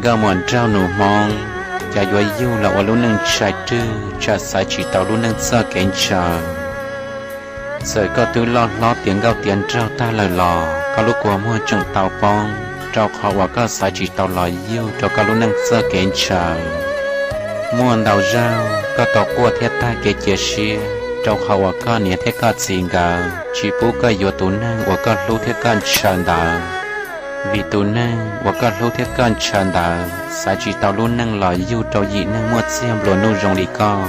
Nkauj muam nraug nus Hmoob, cas yuav yug los ua lub neej ntshai rwg, tsam xaiv tsis tau lub neej txoj kev ntshaw. Txawm koj twb loj hlob tiav nkauj tiav nraug tag lawm los koj lub kua muag tseem tau poob, rau qhov uas koj xaiv tsis tau los yug rau koj lub neej txoj kev ntshaw. Muaj ntau zaug koj tau quaj thiab tag kev cia siab, rau qhov uas koj niam thiab koj txiv nkawd tsis pub koj yuav tus neeg uas koj hlub thiab koj ntshaw ntawd. Vim tus neeg uas koj hlub thiab koj ntshaw ntawd xaiv tsis tau lub neej los yug rau yim neeg muaj txiag nplua nuj zoo li koj.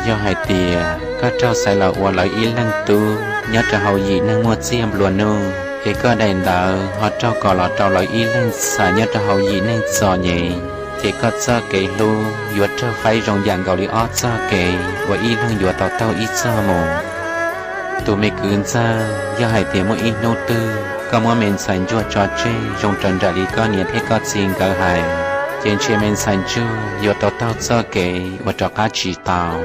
Yog hais tias koj raug xaiv los ua lawv ib leeg tub nyob rau hauv yim neeg muaj txiag nplua nuj, es koj daim ntawd ho raug kos los rau lawv ib leeg ntxhais nyob rau hauv yim neeg txom nyem, ces koj txoj kev hlub yuav raug faib zoo yam nkaus li ob txoj kev uas ib leeg yuav tau taug ib txoj mus. Tus me kwv ntxawg, yog hais tias muaj ib hnub twg koj muab me ntxhais ntsuag tso tseg zoo raws nraim li koj niam thiab koj txiv nkawd hais, ces ntshe me ntxhais ntsuag yuav tau taug txoj kev uas rov qab tsis tau.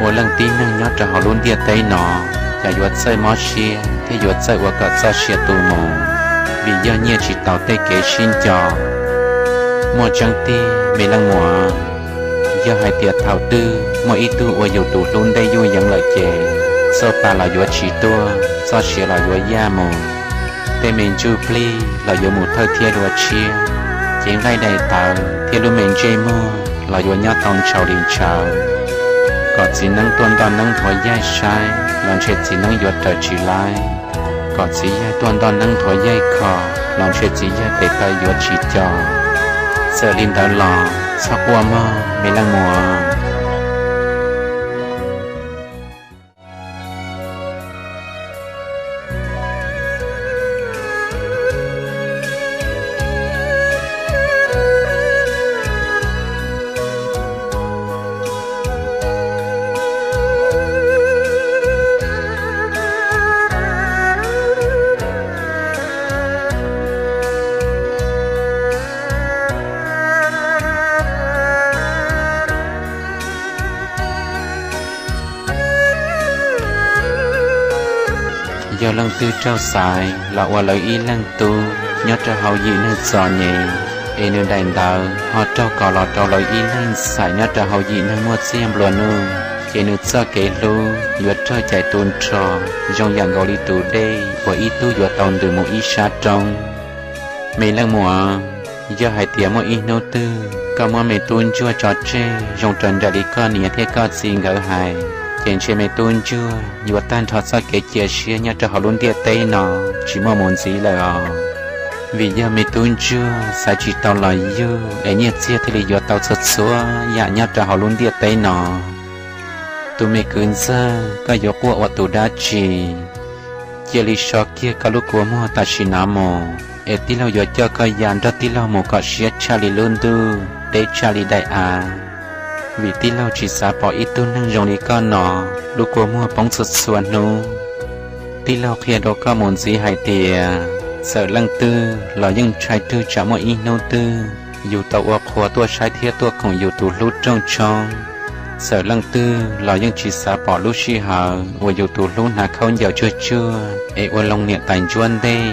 Ua leej tib neeg nyob rau hauv lub ntiaj teb no, cas yuav txawj mob siab thiab yuav txawj ua kom txoj sia tu mus, vim yog nyiaj tsis taus tej kev sib nco. Muaj tseeb tiag me leej muam, yog hais tias thaum twg muaj ib tug ua yus tus hlub ntej yuj yeev lawm ces, txoj pa los yuav tsis tuaj, txoj sia los yuav yaj mus, tej me ntsuj plig los yuav mus thawj thiab dua tshiab, cev nqaij daim tawv thiab lub me ntsej muag los yuav nyob tau ntshaus li ntshaus. Kom txiv neeb tuaj ntoj neeb nthuav yaig saib los ntshe txiv neeb yuav raws tsis laib. Kom txiv yawg tuaj ntoj neeb nthuav yaig kho los ntshe txiv yawg tes taw yuav tsis co. Txawm li ntawd los txhob quaj mog me leej muam. Yog leej twg raug xaiv los ua lawv ib leeg tub nyob rau hauv yim neeg txom nyem, es nws daim ntawv ho raug kos los rau lawv ib leeg ntxhais nyob rau hauv yim neeg muaj txiag nplua nuj, ces nws txoj kev hlub yuav raug cais tu nrho zoo yam nkaus li tus dej uas ib tug yuav tau ntws mus ib sab roob. Me leej muam, yog hais tias muaj ib hnub twg koj muab me tub ntsuag tso tseg zoo raws nraim li koj niam thiab koj txiv nkawd hais, ces ntshe me tub ntsuag yuav tag nrho txoj kev cia siab nyob rau hauv lub ntiaj teb no tsis muaj mus ntxiv lawm os. Vim yog me tub ntsuag xaiv tsis tau los yug es nyiaj txiag thiaj li yuav tau txhua txhua yam nyob rau hauv lub ntiaj teb no. Tus me kwv ntxawg, koj yuav quaj ua tus dab tsi? Cia li so kiag koj lub kua muag tam sim no mus, es tij laug yuav coj koj ya nrog tij laug mus kom siab tshaj li lub ntuj, deb tshaj li daim av. Vim tij laug tsis xav pom ib tug neeg zoo li koj no lub kua muag poob txhua txhua hnub. Tij laug qhia rau koj mus ntxiv hais tias, txawm leej twg los yeej ntshai rwg tsam muaj ib hnub twg yus tau ua qhua tuaj saib thiab tuaj koom yus tus hlub rooj tshoob. Txawm leej twg los yeej tsis xav pom lub sij hawm uas yus tus hlub hnav khaub ncaws tsuag tsuag es ua loo niam tais ntsuab ntej,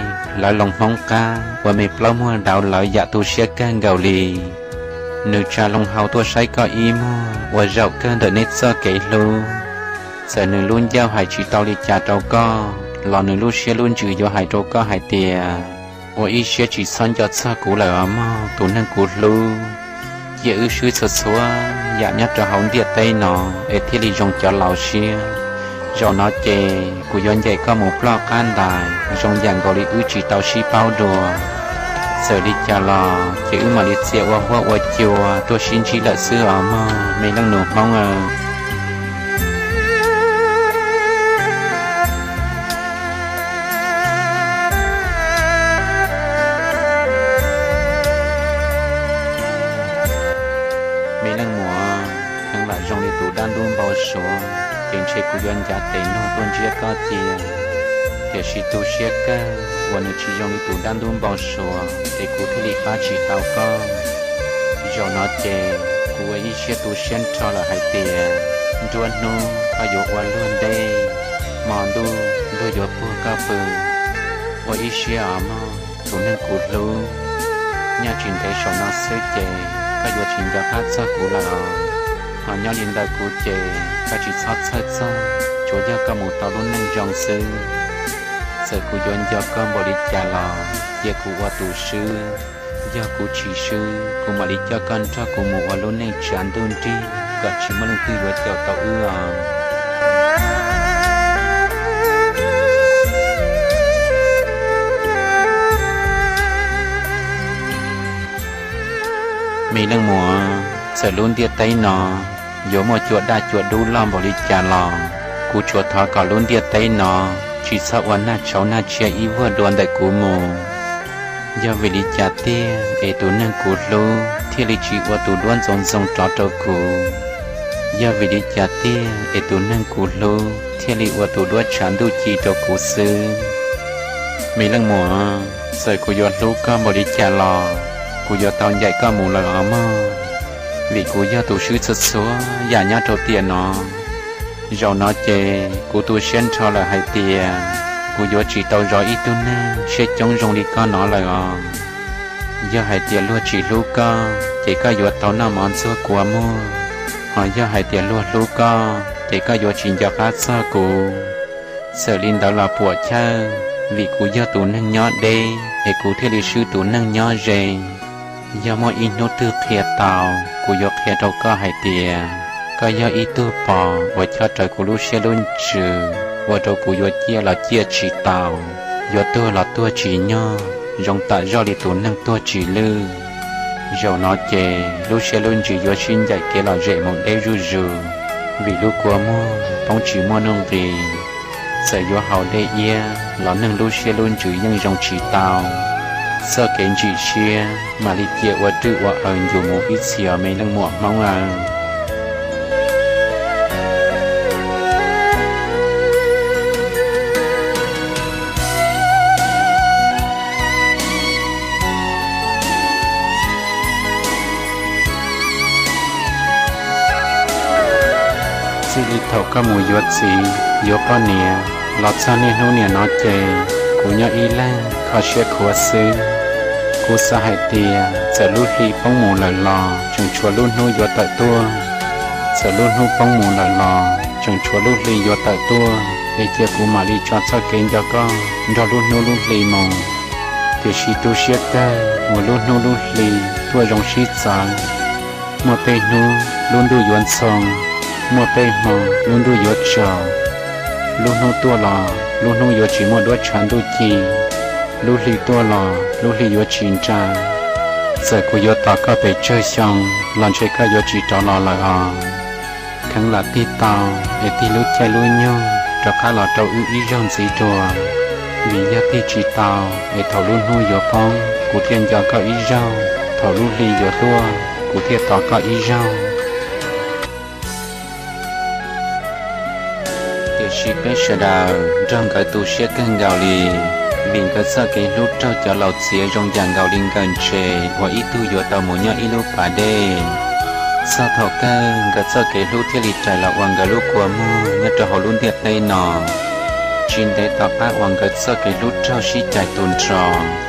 lawv loo hmoob qab ua me plaub muag dauv lawv yam tu siab kawg nkaus li. Nws tsa loo hau tuaj saib koj ib muag ua zaum kawg ntawm neb txoj kev hlub. Txawm nws lub ncauj hais tsis tau li cas rau koj los nws lub siab lub ntsws yuav hais rau koj hais tias, ua ib siab tsis txhob nco txog kuv lawm os mog tus neeg kuv hlub. Cia wb swb txhua txhua yam nyob rau hauv ntiaj teb no es thiaj li zoo cov laus siab. Zaum no ces kuv yuav ncaim koj mus ploj qab ntais zoo yam nkaus li wb tsis tau sib paub dua. Txawm li cas los ces wb mam li txia ua huab ua cua tuaj sib ntsib lawm xwb os mog me leej nus hmoob aw. ces ntshe kuv yuav ncav tes nug tuaj ntsiab koj cia. Tiam sis tu siab kawg uas nws tsis zoo li tus dab ntub npau suav es kuv thiaj li pab tsis tau koj. Zaum no ces kuv ua ib siab tu siab nrho lawm hais tias nruab hnub koj yuav ua luag ntej, hmo ntuj luag yuav puag koj pw. Ua ib siab os mog tus neeg kuv hlub, nyob tsis ntev saum no xwb ces koj yuav tsis nco qab txog kuv lawm os. Ho nyob li ntawm kuv ces koj tsis txhob txhawj txog, tsuav yog koj mus tau lub neej zoo xwb. Txawm kuv yuav nco koj npaum li cas los cia kuv ua tus swb. Yog kuv tsis swb, kuv mam li coj koj nrog kuv mus ua lub neej tsav ntuj nrig kom tsis muaj leej twg yuav caum tau wb os. Me leej muam, txawm lub ntiaj teb no yuav muaj cua daj cua dub loj npaum li cas los, kuv tsuas thov kom lub ntiaj teb no tsis txhob ua nag tshauv nag tshiab ib vuag dua ntawm kuv mus. Yog vim li cas tiag es tus neeg kuv hlub thiaj li tsis ua tus duab ntxoov ntxoo rov rau kuv? Yog vim li cas tiag es tus neeg kuv hlub thiaj li ua tus duab tshav ntuj ci rau kuv xwb? Me leej muam, txawm kuv yuav hlub koj npaum li cas los kuv yuav tau ncaim koj mus lawm os mog, vim kuv yog tus swb txhua txhua yam nyob rau tiam no. Zaum no ces kuv tu siab nrho lawm hais tias kuv yuav tsis tau zov ib tug neeg siab coob zoo li koj no lawm os. Yog hais tias luag tsis hlub koj ces koj yuav tau noj mov ntxuag kua muag, ho yog hais tias luag hlub koj ces koj yuav tsis nco qab txog kuv. Txawm li ntawd los puam chawj, vim kuv yog tus neeg nyob deb es kuv thiaj li swb tus neeg nyob ze. Yog muaj ib hnub twg qhia tau, kuv yuav qhia rau koj hais tias koj yog ib tug pos uas chob rawv kuv lub siab lub ntsws, ua rau kuv yuav ciaj los ciaj tsis tau, yuav tuag los tuag tsis nyog, zoo tam zoj li tus neeg tuag tsis lwj. Zaum no ces lub siab lub ntsws yuav sib ncaim kev lom zem mus deb zuj zus, vim lub kua muag poob tsis muaj nuj nqis. Txawm yuav haus dej iab los neeg lub siab lub ntsws yeej zoo tsis tau. Txoj kev ntsim siab mam li cia ua rwj ua aws ncuv mus ib txhis os me leej muam Hmoob aw. Txij li thaum koj mus yuav txiv, yuav poj niam los txog niaj hnub niam no ces kuv nyob ib leeg kho siab khuav xwb. Kuv xav hais tias txawm lub hli poob mus lawm los tseem tshuav lub hnub yuav tawm tuaj. Txawm lub hnub poob mus lawm los tseem tshuav lub hli yuav tawm tuaj, es cia kuv mam li tso txoj kev nco koj nrog lub hnub lub hli mus. Tiam sis tu siab kawg uas lub hnub lub hli tuaj zoo sib txawv. Muaj tej hnub lub ntuj yuav ntxhoo, muaj tej hmo lub ntuj yuav tsaus. Lub hnub tuaj los lub hnub yuav tsis muaj duab tshav ntuj ci, lub hli tuaj los lub hli yuav tsis nra. Txawm kuv yuav tos koj pes tsawg xyoo los ntshe koj yuav tsis rov los lawm os. Kheev lam tig tau es tig lub caij lub nyoog rov qab los rau wb ib zaug ntxiv dua, vim yog tig tsis tau es thaum lub hnub yuav poob kuv thiaj nco koj ib zaug, thaum lub hli yuav tuaj kuv thiaj tos koj ib zaug. Tiam sis peb sawv daws nrog nkawd tu siab kawg nkaus li, vim nkawd txoj kev hlub raug cov laus txiav zoo yam nkaus li nkawm ntses uas ib tug yuav tau mus nyob ib lub pas dej. Txog thaum kawg nkawd txoj kev hlub thiaj li rais los ua nkawd lub kua muag nyob rau hauv lub ntiaj teb no. Tsis ntev tom qab uas nkawd txoj kev hlub raug sib cais tu nrho,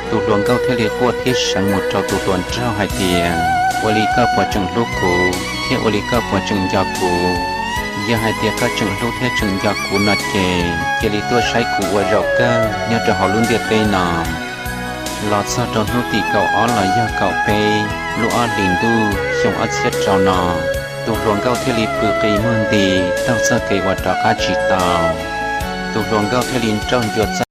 tus hluas nkauj thiaj li quaj thiab seev mus rau tus hluas nraug hais tias, ua li koj puas tseem hlub kuv thiab ua li koj puas tseem nco kuv? Yog hais tias koj tseem hlub thiab tseem nco kuv no ces cia li tuaj saib kuv ua zaum kawg nyob rau hauv lub ntiaj teb no. Los txog rau hnub tim kaum ob los yog kaum peb lub ob hlis ntuj xyoo ob txhiab rau no, tus hluas nkauj thiaj li pw qi muag nti taug txoj kev uas rov qab tsis tau. Tus hluas nkauj thiaj li nrauj ncua txoj